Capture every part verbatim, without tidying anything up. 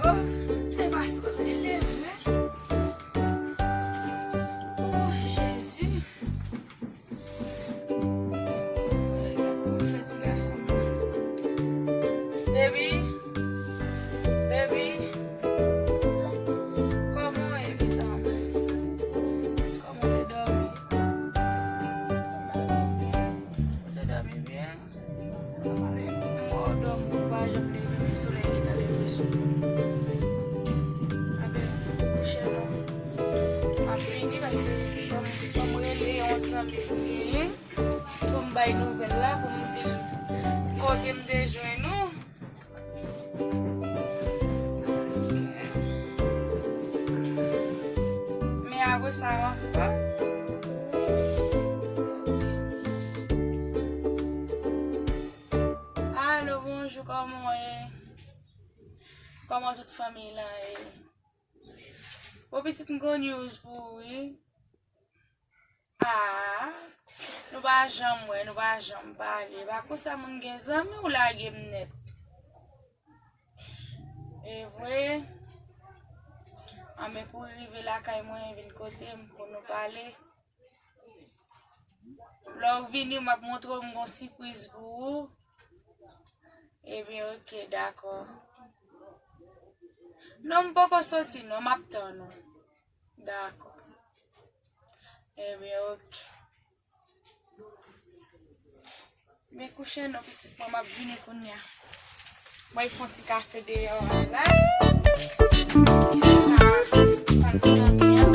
Oh, e pa solèy leve. Oh, Jezi. Gad kòman fè ti gason m nan. Baby, baby, kòman w ye, pitit mwen? Kòman w te dòmi? Ou te dòmi byen? Mwen dòmi, ou pa janm leve, men solèy gentan leve sou nou. Anben, kouche non. M ap vini paske fò m, fò m rele yon zanmi pou m genyen, pou m bay nouvèl la, pou m di l kote m te jwenn ou. Men apre sa, w anfòm? Alo, bonjou, kòman w ye? Kòman tout fanmi lan ye? Bon, pitit, m gon news pou ou, wi. Ah, nou pa janm wè, nou pa janm pale. Pa konsa moun gen zanmi, ou lage m nèt. E vre? Anben, pou rive lakay mwen, vin kote m pou nou pale. Lè w vini, m ap montre w m gon sipriz pou ou. Ebyen, oke, dakò. Non, m poko soti, non, m ap tann ou. Dakò. Ebyen, oke. Men kouche non, pitit mwen, m ap vini kounye a. Mwen fè yon ti kafe deyò a la. Sa, sa m santi an.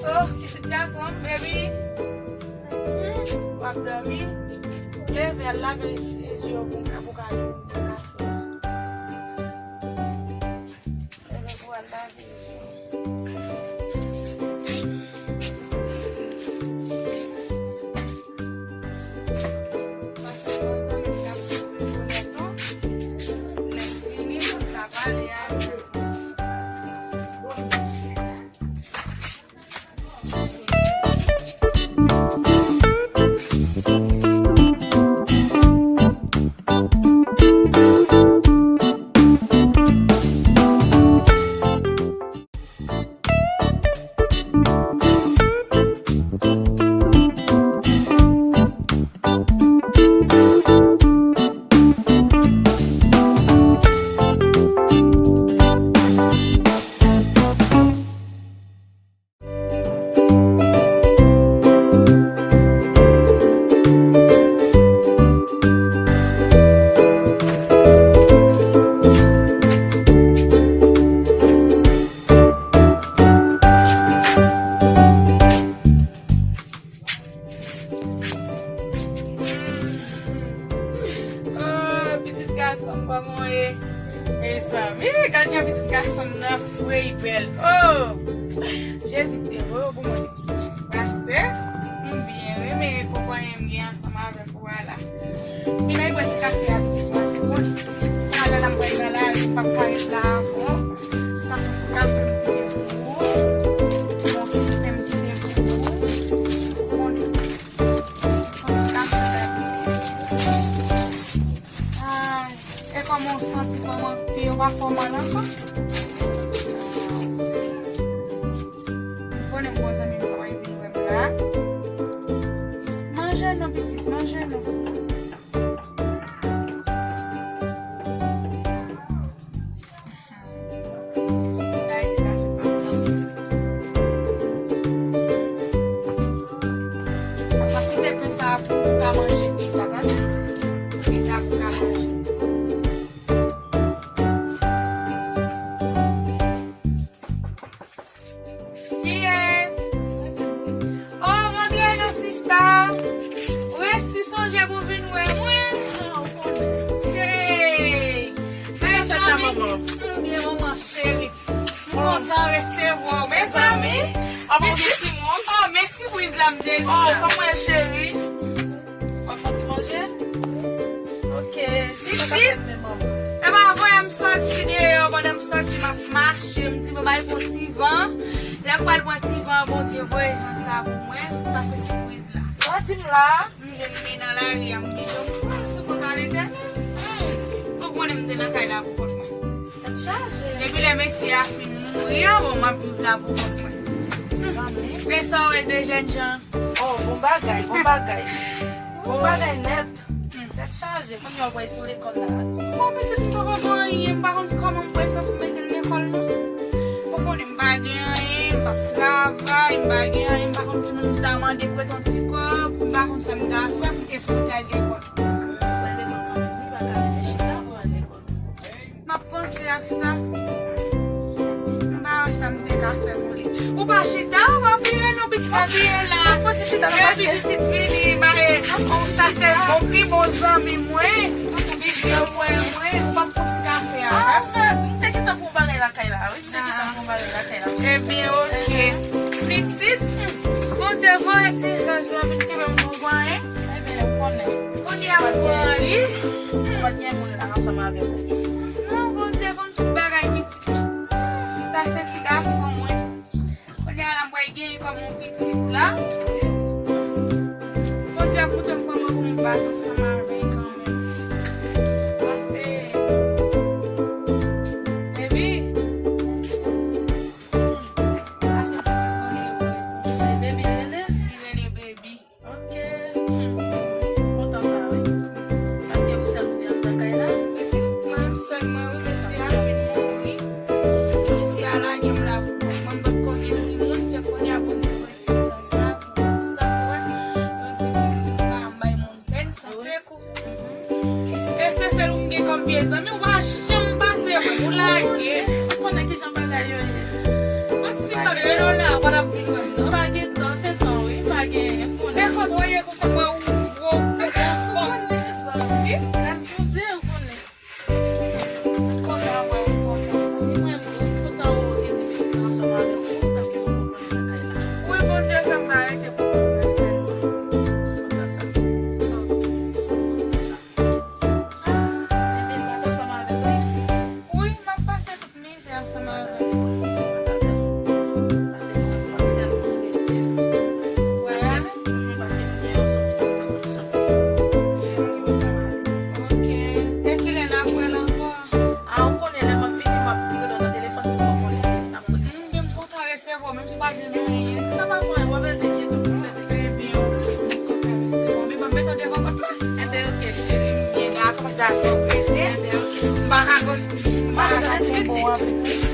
Oh, pitit gason, baby. W ap dòmi? Leve, al lave zye w pou w ka, pou w ka vin bwè kafe a. Leve pou w al lave zye w. Pase yon zanmi k ap sove pou lè non. Lè m fini, m ap ka pale avè w. Oh, pitit gason m, kòman w ye? Mezanmi, gad jan pitit gason m nan fre, bèl. Oh! Jezi te voye w pou mwen, pitit. Pastè, m byen, wi, men konpayi m gen ansanm avè m pou ala. Vin al bwè ti kafe a, pitit mwen, se bon. Talè la m pral nan lari, m p ap ka ret la avè w. Sa se ti kafe m kite pou ou. Yon ti pen m kite pou ou. Bon, yon ti kafe la, pitit. Ay, e kòman w santi, kòman pye w pa fè w mal ankò? Ou konnen m gon zanmi m k ap vin wè m la. Manje non, pitit, manje non. Sa e ti kafe pa m nan. M ap kite pen sa a pou ou ka manje pita, tande? Pita pou w ka manje. Resevwa w, mezanmi. Mezanmi. Oh, men sipriz la m te di. Oh, kòman w ye, cheri? W ap fè ti manje? Ok. Pitit. E pa vre, m soti deyò, pandan m soti, m ap mache, m di, bon, bay pou ti van. Lè m pral pran ti van, Bondye voye jan sa pou mwen. Sa se sipriz la. Sa w di m la? M jwenn li nan lari a, m gen yon pran sou kont a Letènèl. Hmm. Ou konnen m te nan kay la pou kont mwen. Tèt chaje. Depi lè mesye a fin mouri an, bon, m ap viv la pou kont mwen. Zanmi. Men sa w wè de jèn jan. Oh, bon bagay, bon bagay. Bon bagay nèt. Hmm. Tèt chaje. Kounye a w pral sou lekòl la. Bon, pitit, m poko gen anyen, m pa konn kòman m pral fè pou mete l lekòl, non. Ou konnen m pa gen anyen, m p ap travay, m pa gen anyen, m pa konn ki moun m ta mande pou mete yon ti kòb, m pa konn sa m ta fè pou te fè w t al lekòl. Ou pral lekòl kanmenm, wi, pa ka rete chita pou al lekòl. M ap panse ak sa. M pa wè sa m te ka fè pou li. Ou pa chita, ou pa vire non, pitit, pa vire la. Fò ti chita, non, paske pitit vini, ba, e, sa se bon, pi bon zanmi mwen. Pi gran mwen, mwen, ou p ap fè ti kafe a. Ah, m te gentan pran bagay lakay la, wi. M te gentan pran bagay lakay la. Ebyen, ok. Pitit, Bondye voye ti zanj lan vin kenbe m pou mwen. Ebyen, ou konnen. Kounye a, m pran li. Ou pa t gen moun la ansanm avèk ou. Non, Bondye konn tout bagay, pitit. Sa se ti gason mwen. Kounye a la, m pral genyen kòm yon pitit la. Bondye ap montre m kòman pou m bat ansanm avè l kanmenm. Paske, baby, hmm, sa se pitit Bondye voye pou mwen. Baby rele? Li rele baby. Ok. Hmm. Kontan sa, wi. Paske ou sèl ou te anndan kay la? Wi, se mwen menm sèl mwen, wi, mesye a fin mouri. Mesye a lage m la pou kont mwen, m potko gen timoun, se kounye a Bondye voye ti zanj sa pou sa pou wè. Yo di pitit pitit pa m bay moun pèn, sanse kou. E se sèl ou m gen kòm vye zanmi, ou pa janm pase wè m, ou lage. Ou konnen kijan bagay yo ye. Bon, si m pa t rele w la, ou pa t ap vin wè m, non? Pa gen tan, se tan, wi, pa gen, ou konnen. E kote w ye konsa, mwen, ou gwo, ou anfòm, zanmi. Gras Bondye, ou konnen. Kontan wè w, kontan sa. Ni mwen, m kontan wè w gen ti pitit la ansanm avè w, kontan ke nou konprann nan kay la. Wi, Bondye fè m pa rete pou mwen sèlman. Kontan sa. Kontan sa. Epi, m pa t ansanm avè w, wi. Wi, m ap pase tout mizè ansanm avè w. Pase bon, m ap tèlman rete. Wè. Paske, mhm, paske m gen yon sòti pou m sòti. Gen yon ki mwen fè m ale. Ok. E kilè n ap wè l ankò? A, ou konnen lè m ap vini, m ap rele w nan telefòn pou m fè w konnen kilè n ap rele. M byen, m kontan resevwa w, menm si w pa jwenn anyen. Sa pa fè anyen, w ap enkyete w, w ap enkyete w. Ebyen, ok, m kontan resevwa w. Men ban m mete w devan pòt la. Enben, ok, cheri. M byen dakò, dakò, prete. Enben, ok. M pa ka konn, m pa ka konn ti pitit.